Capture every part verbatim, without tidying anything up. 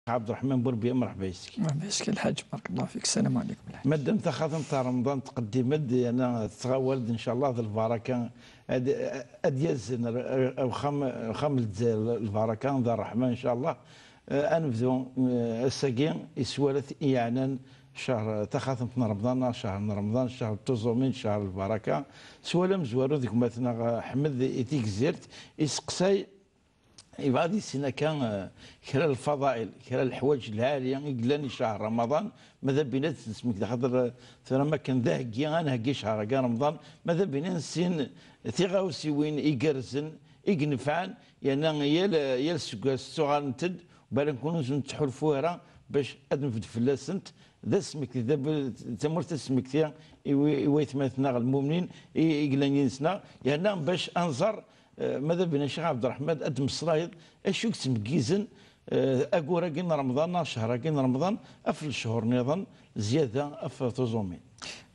Ɛebderreḥman Burbiya, merḥba yes-k. Merḥba yes-k a Lḥaǧ, barakallahu fik. Sslam ɛlikum a Lḥaǧ. Madam, taxatemt n Remḍan tqeddim-d, yerna tettɣawal-d, ncallah, d lbaraka ad, ad yazen ar, ar, ar uxxam, uxxam n Lezzayer lbaraka d ṛṛeḥma, ncallah. Eh, ad nebdu, eh, ass-agi, s walat i yeɛnan ccehr, taxatemt n Remḍan, neɣ ccehr n Remḍan, ccehr n tuẓumin, ccehr n lbaraka. S wawal amezwaru d gma-tneɣ, eh, Ḥmed i Tigzirt, iseqsay, yebɣa ad yissin akka, eh, kra n lfaḍail, kra n leḥwayeǧ lɛali i yellan i ccehr Remḍan, ma d abinat nesmekti, xaṭer, eh, tura makken d aheggi, ad nheggi ccehr-agi Remḍan, ma d abinat nessin tiɣawsiwin igerrzen, i inefɛen, yerna yal, yal aseggas ttuɣalent-d, bala nkunu ur nettḥulfu ara bac ad nbedd fell-asent. D asmekti, d ab-, d tamurt asmekti i wi-, i waytmaten-nneɣ lmumnin, i, i yellan yid-neɣ, yerna bac ad nẓer, eh, ma d abinat Ccix Ɛebderreḥman, ad d-tmeslayeḍ acu i yettmeggizen, eh, agur-agi n Remḍan neɣ ccehr-agi n Remḍan ɣef lecchur nniḍen, zyada ɣef tuẓumin.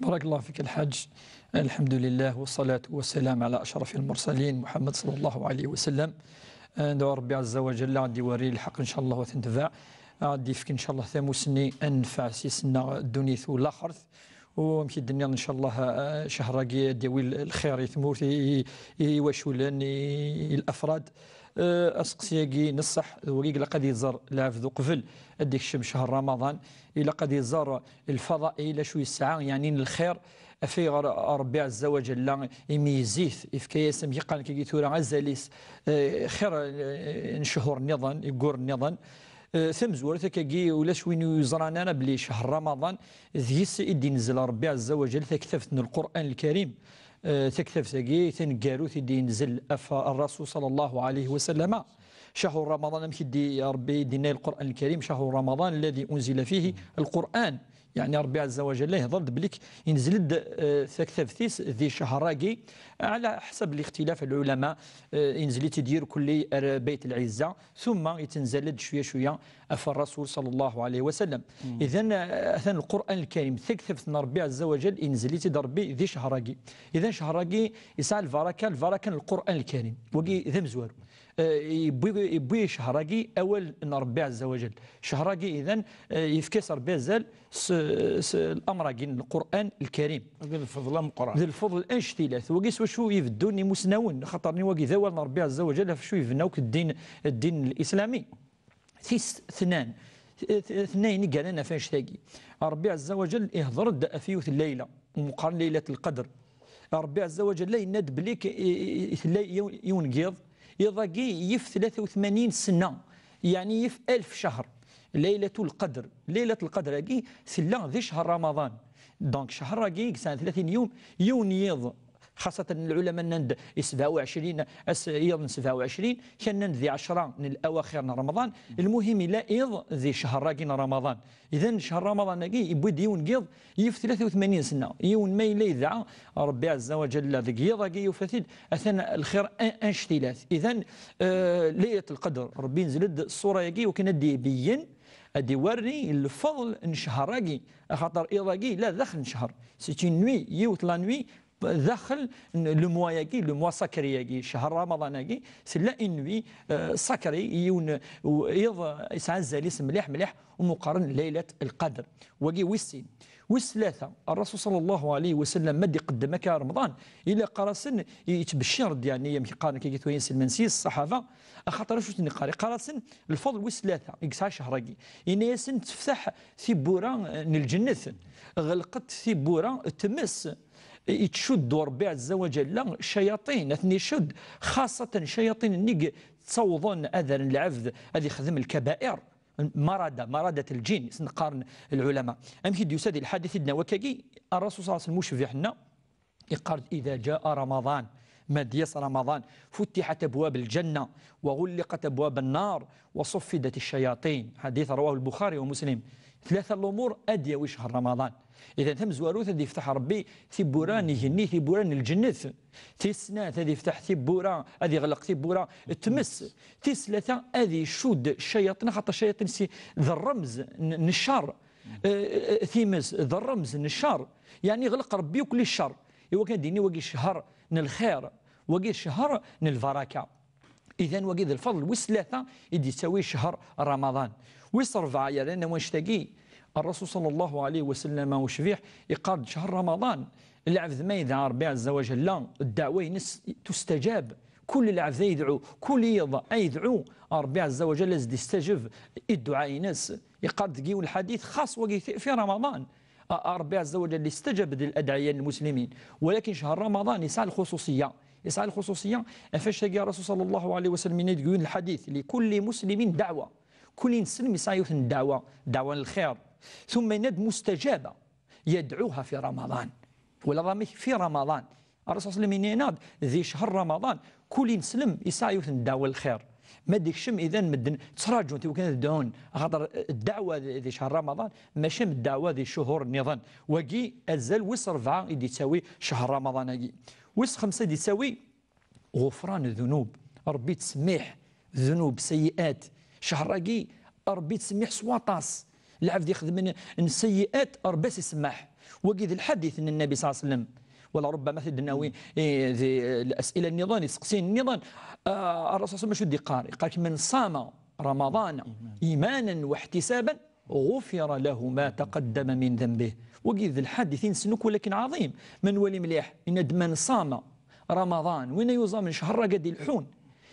Barakallahu fik a Lḥaǧ. الحمد لله والصلاة والسلام على أشرف المرسلين محمد صلى الله عليه وسلم. Ad ندɛu Ṛebbi ɛezza wa jalla ad d-iwerri lḥeqq, ncallah, ad t-netbeɛ, ad d-ifk, ncallah, tamusni ad nenfeɛ s yis-nneɣ ddunit u laxert. U amek i d-tenniḍ, ncallah, eh, ccehr-agi ad d-yawi l-, lxir i tmurt, i, i, i iwaculen, i, i lafrad. Eh, aseqsi-agi n ṣṣeḥ, d wagi i ilaq ad iẓer lɛebd uqbel ad d-ikcem ccehr Ramaḍan. Ilaq ad iẓer lfaḍail, acu yesɛa, yeɛni n lxir, ɣef ayɣer Ṛebbi ɛezza wa jalla imeyyez-it, ifka-yas, amek i qqaren akkagi tura, azal-is, eh, xir, eh, n cchur nniḍen, igguren nniḍen. Eh, tamezwarut akkagi, ulac win ur yeẓran ara belli ccehr Ramaḍan, deg-s i d-inzel Ṛebbi ɛezza wa jalla taktabt n Lqur'an Lkarim. Eh, taktabt-agi taneggarut i d-inzel ɣef Ṛṛasul ṣalla Llahu ɛalayhi wa sallama. Cahru Ramaḍan, amek i d-, Ṛebbi i d-yenna i Lqur'an Lkarim, "Cahru Ramaḍan alladhi unzila fihi Lqur'an." Yeɛni Ṛebbi ɛezza wa jalla ihḍer-d belli inzel-d, eh, taktabt-is di ccehr-agi, ɛla ḥsab lixtilaf lɛulama, eh, inzel-itt-id irkelli ar Bayt Lɛizza, tumma itenzal-d cwiya cwiya ɣef Ṛṛasul ṣalla Llahu ɛalayhi wa sallam. Idan, eh, atan Lqur'an Lkarim, taktabt n Ṛebbi ɛezza wa jalla, inzel-itt-id Ṛebbi di ccehr-agi. Idan ccehr-agi yesɛa lbaraka, lbaraka n Lqur'an Lkarim. Wagi d amezwaru. Eh, yewwi, yewwi ccehr-agi awal n Ṛebbi ɛezza wa jalla. Ccehr-agi, idan, eh, yefka-s Ṛebbi azal s, s lamr-agi n Lqur'an Lkarim. Wagi d lfeḍl ameqqran. D lfeḍl anect-ilat. Wagi s wacu i beddun imusnawen, xaṭer nni wagi d awal n Ṛebbi ɛezza wa jalla ɣef wacu yebna akk ddin, ddin lislami. Tis tnan, t-, t-, tnayen i yernan ɣef annect-agi. Ṛebbi ɛezza wa jalla ihḍer-d ɣef yiwet n llayla, meqqaren Laylat Lqadr. Ṛebbi ɛezza wa jalla yenna-d belli k-, i, i, i tella yiw-, yiwen n yiḍ, iḍ-agi yif tlata u tmanyin sna, yeɛni yif alef ccehr. Laylatul Qadr. Laylat Lqadr-agi tella di ccehr Ramaḍan. Donc, ccehr-agi i yesɛan tlatin yum, yiwen yiḍ, xaṣatan lɛulama nnan-d i sebɛa u ɛecrin, ass, yiḍ n sebɛa u ɛecrin, kra nnan-d di ɛecra n lawaxir n Remḍan. Lmuhim, ila iḍ di ccehr-agi n Ramaḍan. Idan, ccehr Ramaḍan-agi yewwi-d yiwen n yiḍ yif tlata u tmanyin sna. Yiwen ma yella yedɛa Ṛebbi ɛezza wa jalla deg yiḍ-agi, yufa-t-id, atan lxir an-, anect-ilat. Idan, eh, Laylat Lqadr, Ṛebbi yenzel-d ṣṣura-agi wakken ad d-ibeyyen, ad d-iwerri lfeḍl n ccehr-agi, axaṭer iḍ-agi yella daxel n ccehr. C'est une nuit, yiwet la nuit, daxel n le mois-agi, le mois sacré-agi, ccehr Ramaḍan-agi, tella une nuit, euh, sacrée, yiwen, u-, iḍ yesɛa azal-is mliḥ, mliḥ, umi qqaren Laylat Lqadr. Wagi wis sin. Wis tlata, Ṛṛasul ṣalla Llahu ɛalayhi wa sallam, ma d-iqeddem akka Remḍan, ila yeqqar-asen, yettbeccir-d, yeɛni, amek qqaren akka tura iselman s-, ṣṣaḥaba, axaṭer acu ten-iqqar? Iqqar-asen, lfeḍl wis tlata i yesɛa ccehr-agi. Yenna-yasen, tefteḥ tiwwura n lǧennet, ɣelqet tiwwura n tmes, ittcuddu Ṛebbi ɛezza wa jalla ccayaṭin, ad ten-icudd, xaṣatan ccayaṭin-nni i yettawḍen ad rren lɛebd ad ixdem lkabair, marada, maradat lǧin, i sen-qqaren lɛulama. Amek i d-yusa di lḥadit i d-newwi akkagi, Ṛṛasul ṣalla Llahu ɛalayhi wa sallam, mucbiḥ-nna, iqqar-d, "إذا جاء رمضان", ma d-yas Ramaḍan, "فتحت أبواب الجنة وغلقت أبواب النار وصفدت الشياطين". Ḥadit ṛwahu Lbuxari wa Muslim. Tlata n lumuṛ ad d-yawi ccehr Ramaḍan. Idan, tamezwarut, ad yefteḥ Ṛebbi tiwwura n igenni, tiwwura n lǧennet. Tis snat, ad yefteḥ tiwwura, ad iɣleq tiwwura n tmes. Tis tlata, ad icudd ccayaṭin, axaṭer ccayaṭin si, d ṛṛemz n, n cceṛ. Eh, eh, times d ṛṛemz n cceṛ. Yeɛni iɣleq Ṛebbi akk li cceṛ. Iwakken ad d-yini wagi ccehr n lxir, wagi ccehr n lbaraka. Idan, wagi d lfeḍl wis tlata i d-yettawi ccehr Ramaḍan. Wis ṛebɛa yerran wanect-agi, Ṛṛasul ṣalla Llahu ɛalayhi wa sallam ucbiḥ iqqar-d: cehr Ramaḍan, lɛebd ma yedɛa Ṛebbi ɛezza wa jalla, ddeɛwa-ines tustajab. Kul lɛebd ay yedɛu, kul yiḍ ay yedɛu, Ṛebbi ɛezza wa jalla ad s-d-istajeb i dduɛa-ines. Iqqar-d deg yiwen lḥadit, xas wagi fi, fi Ramaḍan, a, a, Ṛebbi ɛezza wa jalla istajab-d ladɛiya n lmuslimin. Walakin cehr Ramaḍan yesɛa lxuṣuṣiyya. Yesɛa lxuṣuṣiyya, ɣef wannect-agi Ṛṛasul ṣalla Llahu ɛalayhi wa sallam yenna-d deg yiwen lḥadit: likulli muslimin daɛwa. Kul ineslem yesɛa yiwet n ddeɛwa, ddeɛwa n lxir. Tumma yenna-d mustajaba, yadɛuha fi Ramaḍan. Wala amek fi Ramaḍan. Ṛṛasul ṣalla Llahu ɛalayhi wa sallam yenna-d di cehr Ramaḍan, kul ineslem yesɛa yiwet n ddeɛwa n lxir. Ma d-ikcem idan medden ttraǧun-t iwakken ad dɛun, axaṭer ddeɛwa di, di cehr Ramaḍan mačči am ddeɛwa di ccuhur nniḍen. Wagi azal wis ṛebɛa i d-yettawi cehr Ramaḍan-agi. Wis xemsa i d-yettawi ɣufran ddunub. Ṛebbi yettsemmiḥ ddunub, sayyi'at. Cehr-agi, Ṛebbi yettsemmiḥ s waṭas. Lɛebd ixedmen n sayyi'at, Ṛebbi as-isemmeḥ. Wagi d lḥadit n Nnabi ṣalla Llahu ɛalayhi wa sallam. Wala ṛubbama ad t-id-nawi, eh, di, eh, las'ila nniḍen, iseqsiyen nniḍen. Ah, Ṛṛasul ṣalla Llahu ɛalayhi wa sallam acu d-iqqar? Iqqar-k: من صام رمضان إيمانا واحتسابا غفر له ما تقدم من ذنبه. Wagi d lḥadit ineslem, walakin ɛaḍim. Ma nwali mliḥ, yenna-d: من صام رمضان, win yuẓamen cehr-agi ad d-ileḥḥun,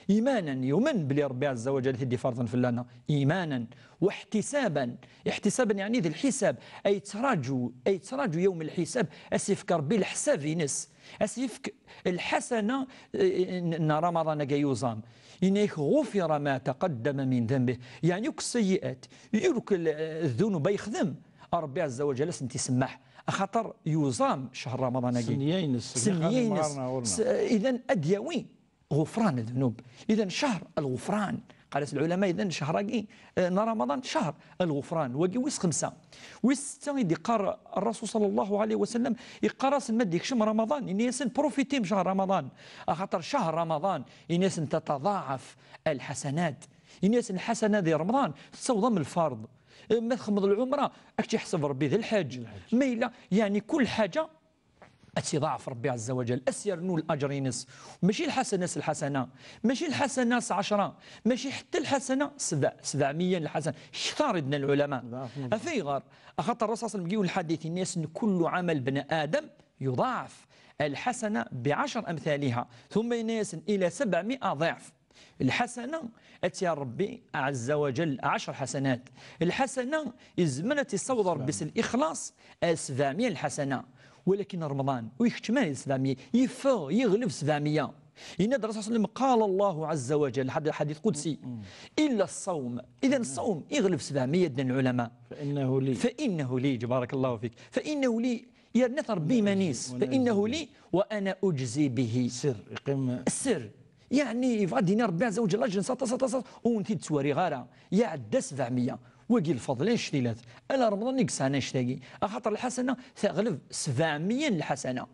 إيمانا, yumen belli Ṛebbi ɛezza wa jalla ad t-id-iferḍen fell-aneɣ, إيمانا واحتسابا. احتسابا يعني d lḥisab, ay yettraǧu, ay yettraǧu yawm lḥisab, ad s-yefk Ṛebbi leḥsab-ines, ad s-yefk lḥasana, eh, n, n Ramaḍan-agi yuẓam. Yenna-yak: غفر ما تقدم من ذنبه, yeɛni akk sayyi'at, akk l-, ddunub ay yexdem, Ṛebbi ɛezza wa jalla ad s-tent-isemmeḥ, axaṭer yuẓam cehr Ramaḍan-agi. S nniya-ines, s nniya-ines. S-, idan ad d-yawi ɣufran ddunub. Idan cehr lɣufran. Qal-as lɛulama, idan cehr-agi, eh, n Ramaḍan, cehr lɣufran. Wagi wis xemsa. Wis setta i d-iqqar Ṛṛasul ṣalla Llahu ɛalayhi wa sallam, iqqar-asen ma d-ikcem Ramaḍan, ini-asen: profitim cehr Ramaḍan. Axaṭer cehr Ramaḍan, ini-asen, تتضاعف الحسنات. Ini-asen lḥasana di Ramaḍan tettaweḍ am lferḍ. Eh, ma txedmeḍ lɛumra, ad k-tt-iḥseb Ṛebbi d lḥeǧ. Ma yella, yeɛni kul ḥaǧa ad tt-iḍaɛef Ṛebbi ɛezza wa jalla, ad s-yernu laǧer-ines. Mačči lḥasana s lḥasana, mačči lḥasana s ɛecṛa, mačči ḥetta lḥasana s sebɛ-, sebɛemya n lḥasana, kter i d-nnan lɛulama. Ɣef ayɣer? Axaṭer Ṛṛasul ṣalla Llahu ɛalayhi wa sallam deg yiwen lḥadit yenna-yasen: كل عمل ابن آدم يضاعف الحسنة بعشر أمثالها, tumma yenna-yasen: إلى سبعمائة ضعف. Lḥasana ad tt-yerr Ṛebbi ɛezza wa jalla ɛecṛ ḥasanat. Lḥasana yezmer ad tt-yessaweḍ Ṛebbi s lixlaṣ ar sebɛemya n lḥasana. Walakin Remḍan ur ikeččem ara di sebɛemya, yeffeɣ, yeɣleb sebɛemya. Yenna-d Ṛṛasul ṣalla Llahu ɛalayhi wa sallam: قال الله عز وجل, ḥad-, ḥadit qudsi, إلا الصوم. Idan ṣṣawm yeɣleb sebɛemya, ddan lɛulama. فإنه لي. فإنه لي, barakallahu fik. فإنه لي, yerna-t Ṛebbi iman-is. فإنه لي وأنا أجزي به. Sir, yeqqim. Sir. Yeɛni yebɣa ad d-yini Ṛebbi ɛezza wa jalla, aǧens aṭas, aṭas, aṭas, ur wen-t-id-ttweriɣ ara. Iɛedda sebɛemya. Wagi lfeḍl annect-ilat. Ala Remḍan i yesɛan annect-agi. Axaṭer lḥasana teɣleb sebɛemya n lḥasana.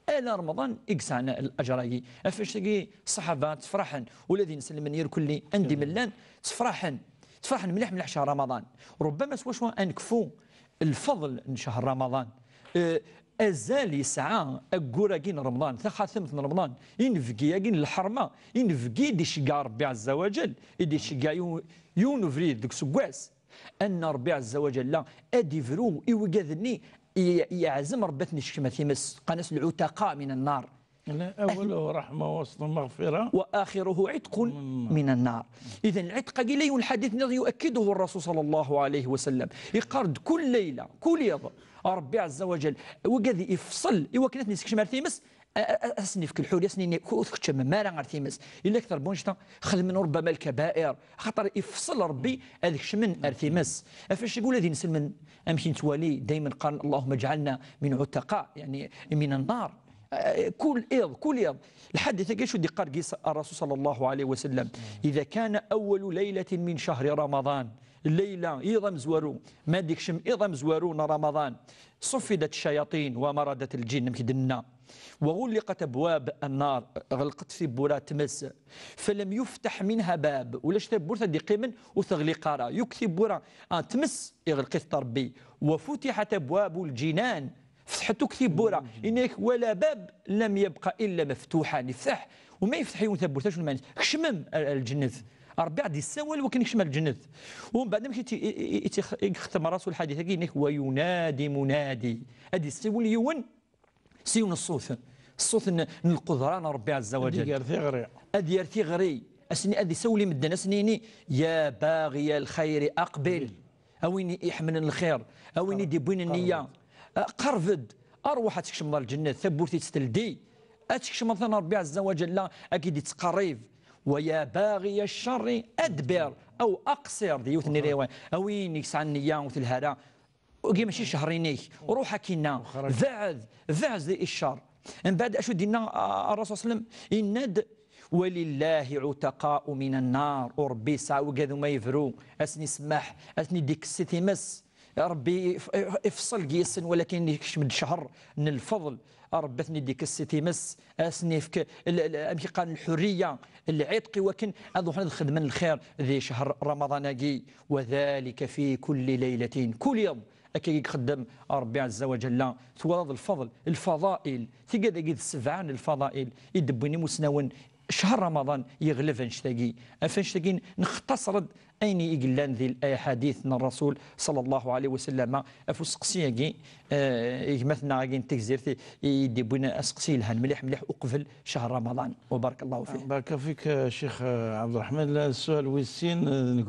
Ala Remḍan i yesɛan laǧer-agi. Ɣef wannect-agi ṣṣaḥaba ttefraḥen, ula d inselmen irkelli anda i llan ttefraḥen. Ttefraḥen mliḥ mliḥ cehr Remḍan. Rubbama s wacu ad nekfu lfeḍl n cehr Remḍan. Eh, azal yesɛa aggur-agi n Remḍan, taxatemt n Remḍan, inebgi-agi n lḥerma, inebgi i d-iceggeɛ Ṛebbi ɛezza wa jall, i d-iceggeɛ yiwen, yiwen ubrid deg useggas. Anna Ṛebbi ɛezza wa jalla ad ibru i wigad-nni i, i yeɛzem Ṛebbi ad ten-isekcem ar times, qqaren-as العتقاء من النار. لا، أوله رحمة ووسطه مغفرة. وآخره عتق من النار. إذن العتق-agi la ينحدث, يؤكده الرسول صلى الله عليه وسلم. Yeqqar-d kul layla, kul iḍ, Ṛebbi ɛezza wa jall, wigad ifṣel i wakken ad ten-isekcem ar times, a, a, a, ad sen-ifk lḥuli, ad sen-ini, ur tkeččmem ara ar times. Illa akter n wannect-a, xedmen rubbama lkabair, axaṭer ifṣel Ṛebbi ad kecmen ar times. Ɣef wannect-agi ula d inselmen, amek i nettwali, daymen qqaren: اللهم اجعلنا من عتقاء, يعني من النار. Eh, kul iḍ, kul iḍ. Lḥadit-agi acu d-iqqar deg-s Ṛṛasul ṣalla Llahu ɛalayhi wa sallam: إذا كان أول ليلة من شهر رمضان, llayla, iḍ amezwaru, ma d-ikcem iḍ amezwaru n Remḍan, صفدت الشياطين ومردة الجن, amek i d-nenna. وغلقت أبواب النار, ɣelqet tiwwura n tmes. فلم يفتح منها باب, ulac tawwurt ad d-iqqimen ur teɣliq ara. Yakk tiwwura n tmes iɣleq-itent Ṛebbi. وفتحت أبواب الجنان, fetḥet akk tiwwura. Yenna-yak: ولا باب لم يبق إلا مفتوحا. Ifteḥ, u ma yefteḥ yiwen tawwurt, acu lmeɛna-s? Kecmem ar, ar lǧennet. Ṛebbi ad d-yessawal wakken yekcem ar lǧennet. Umbeɛd amek i ti-, i, i, i, i, i yextem Rasul lḥadit-agi, inek, "Wa yunadi munadi." Ad d-yessawal yiwen s yiwen ṣṣut. Ṣṣut n, n lqudra n Ṛebbi Ɛezza wa Ad Ǧell. Ad yerr tiɣri. Ad yerr tiɣri. Asni ad isawel i medden, asni ini, "Ya baɣi al-xayri aqbil." A win iḥemmlen lxir, a win i d-iwwin nniya. Qerb-d. Qerb-d. Arwaḥ ad tkecmeḍ ar lǧennet, tawwurt-is teldi. Ad tkecmeḍ tan Ṛebbi Ɛezza wa Ǧell, ad k-id-ittqerrib. "Wa ya baɣi al-xayri adbir." Aw aqṣir, di yiwet n riwaya. A win i yesɛan nniya ur telha ara, Ugi mačči cehṛ-inek, ruḥ akkinna, beɛd, beɛd i cceṛ. Mbeɛd acu d-yenna, a, Ṛṛasul sallam? Yenna-d, "Walillahi utaqa'u minan nar." U Ṛebbi yesɛa wigad umi yebru, ad sen-isemmeḥ, ad ten-id-ikkes si times. Ṛebbi if-, ifṣel deg-sen, walakin ikcem-d cceṛ n lfeḍl. Ṛebbi ad ten-id-ikkes si times, ad sen-ifk l-, l-, amek i qqaren, lḥurriya, lɛitq, i wakken ad ruḥen ad xedmen lxir di cceṛ Ramaḍan-agi. "Wa dhalika fi kulli laylatin." Kul iḍ, akka i ixeddem Ṛebbi Ɛezza wa Ǧalla. Twalaḍ lfeḍl, lfaḍail, tigad-agi d sebɛa n lfaḍail i d-wwin imusnawen. Cceṛ Ramaḍan yeɣleb annect-agi. Ɣef annect-agi nextaṣer-d ayen i yellan di laḥadit n Ṛṛasul ṣalla Llahu ɛalayhi wa sallam, ɣef useqsi-agi, eh, i gma-tneɣ-agi n Tegzirt i, i d-yewwin aseqsi yelhan mliḥ, mliḥ uqbel cceṛ Ramaḍan. Wa barakallahu fik. Baraka fik, eh, Ccix, eh, Ɛebderreḥman. La, ssual wis sin, eh,